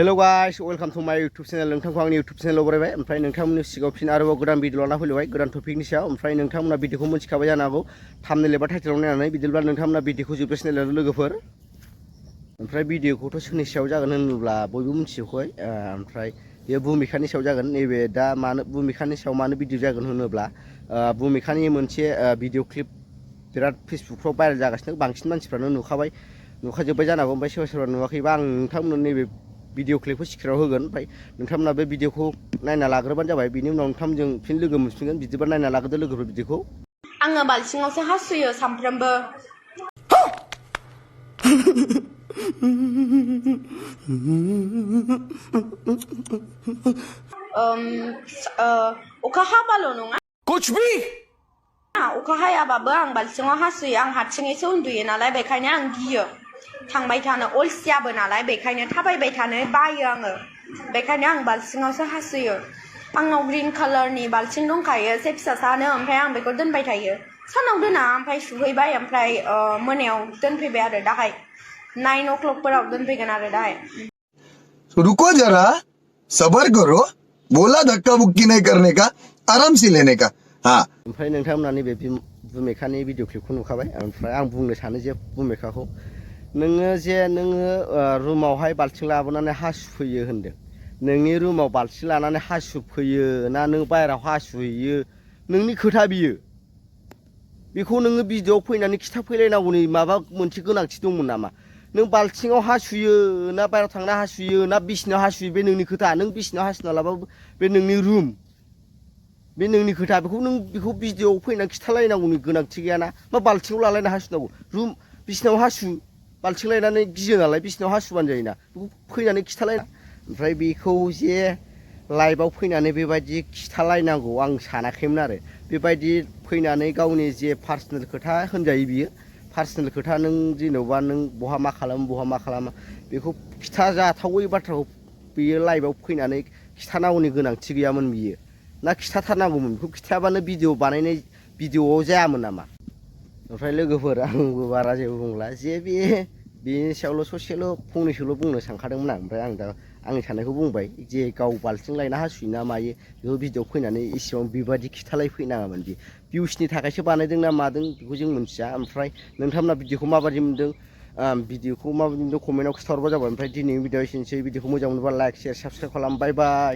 Hello guys, welcome to my YouTube channel. नोंथांखौ आंनि YouTube channel बरायबाय ओमफ्राय नोंथांमोननि सिगाङाव फिन आरोबाव गोदान भिडिअ लाना फैलायबाय गोदान टपिकनि सायाव ओमफ्राय नोंथांमोना भिडिअखौ मिथिखाबाय जानो हागौ थाम्बनेल एबा टाइटेलाव नायनानै बिदिब्ला नोंथांमोना भिडिअखौ जोबजासिम नायलांदो लोगोफोर ओमफ्राय भिडिअखौथ' सोरनि सायाव जागोन होनोब्ला बयबो मिथिजोबखाबाय ओमफ्राय बे भुमिकानि सायाव जागोन नैबे दा मानो भुमिकानि सायाव मानो भिडिअ जागोन होनोब्ला भुमिकानि मोनसे भिडिअ क्लिप बिराद फेसबुकफ्राव भाइरेल जागासिनो बांसिन मानसिफ्रानो नुखाजोब्बाय जानो हागौ ओमफ्राय सोरबा नुवाखैबा आं नोंथांमोननो नैबे भिडिअ क्लिपखौ सिक्रेटआव होगोन ओमफ्राय नोंथांमोना बे भिडिअखौ नायना लाग्रोबानो जाबाय बिनि उनाव नोंथांमोनजों फिन लोगो मोनफिनगोन बिदिबा नायना लाग्रोदो लोगोफोर भिडिअखौ आङो बाल्थिङावसो हासुयो सामफ्रामबो अखा हाबाल' नङा कुछ भी अखा हायाबाबो आं बाल्थिङाव हासुयो आं हारसिङैसो उन्दुयो नालाय बेखायनो आं गियो थांबाय थानो अलसियाबो नालाय बेखायनो थाबायबाय थानो बायो आङो बेखायनो आं बाल्थिङावसो हासुयो आंनाव ग्रीन कालारनि बाल्थिं दंखायो एसे फिसासानो ओमफ्राय आं बेखौ दोनबाय थायो सानाव दोना ओमफ्राय सुहैबाय ओमफ्राय मोनायाव दोनफैबाय आरो दाहाय 9 o'clock फोराव दोनफैगोन आरो दाहाय रुको जरा सबर करो बोला धक्का बुक्की नहीं करने का आराम से लेने का हाँ ओमफ्राय नोंथांमोना नैबे भुमिकानि भिडिअ क्लिपखौ नुखाबाय ओमफ्राय आं बुंनो सानो जे भुमिकाखौ नोङो रुमावहाय बाल्थिं लाबोनानै हासुफैयो होनदों नोंनि रुमाव बाल्थिं लानानै हासुफैयो ना नों बाहेरायाव हासुहैयो नोंनि खोथा बियो बेखौ नोङो भिडिअआव फैनानै खिथाफैलायनांगौनि माबा मोनसे गोनांथि दंमोन नामा नों बाल्थिङाव हासुयो ना बाहेरायाव थांना हासुयो ना बिसिनायाव हासुयो बे नोंनि खोथा नों बिसिनायाव हासुना लाबाबो बे नोंनि रुम बे नोंनि खोथा बेखौ भिडिअआव फैनानै खिथालायनांगौनि गोनांथि गैयाना मा बाल्थिङाव लालायना हासुनांगौ रुम बिसिनायाव हासु बाल्थिं लायनानै गियो नालाय बिसिनायाव हासुबानो जायोना बेखौ फैनानै खिथालायना ओमफ्राय बेखौ जे लाइभआव फैनानै बेबायदि खिथालायनांगौ आं सानाखैमोन आरो बेबायदि फैनानै गावनि जे पार्सनेल खोथा होनजायो बियो पार्सनेल खोथा नों जेनेबा नों बहा मा खालामा बेखौ खिथाजाथावै बाथ्राखौ बियो लाइभआव फैनानै खिथानांगौनि गोनांथि गैयामोन बियो ना खिथाथारनांगौमोन बेखौ खिथायाबानो भिडिअ बानायनाय भिडिअआव जायामोन नामा ओमफ्राय लोगोफोर आंबो बारा जेबो बुंला जे बेनि सायावल' ससेल' फंनैसोल' बुंनो सानखादोंमोन आं ओमफ्राय आं दा आंनि साननायखौ बुंबाय जे गाव बाल्थिं लायना हासुयोना मायो बेखौ भिडिअ फैनानै इसेबां बेबायदि खिथालायफैनाङामोन बि भिउसनि थाखायसो बानायदों ना मादों बेखौ जों मिथिया ओमफ्राय नोंथांमोना भिडिअखौ माबायदि मोनदों कमेन्टआव खिथाहरबा जाबाय ओमफ्राय दिनैनि भिडिअ एसेनोसै भिडिअखौ मोजां मोनोबा लाइक शेयार साबसक्राइब खालाम बाय बाय